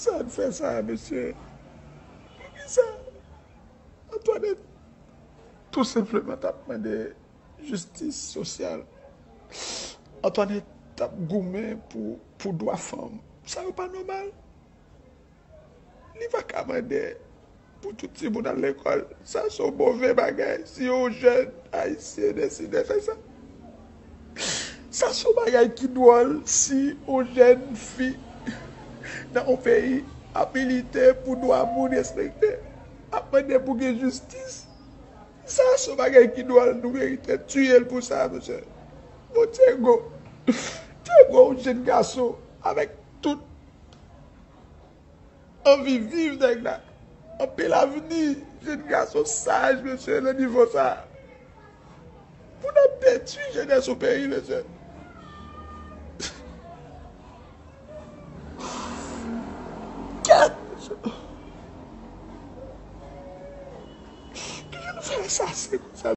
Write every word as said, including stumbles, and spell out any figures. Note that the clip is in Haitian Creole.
Sa n fè sa, mesye? Poukisa? Antoinette tou senpleman t ap mande jistis sosyal. Antoinette t ap goumen pou, pou dwa fanm. Sa yo pa nòmal. Li pa ka mande pou tout timoun al lekòl. Sa se yon move bagay si yon jèn ayisyen deside fè sa. Sa se yon bagay ki dwòl si yon jèn fi nan yon peyi ap milite pou dwa moun respekte, ap mande pou gen jistis. Sa se yon bagay ki dwòl, nou merite tiye l pou sa, mesye. Bon, Diego, Diego, yon jèn gason avèk tout anvi viv nèg la. Anpil avni, jèn gason saj, mesye, nan nivo sa. Pou n ap detwi jenès yon peyi, mesye. Kèt, mesye. Kijan nou fè asase konsa?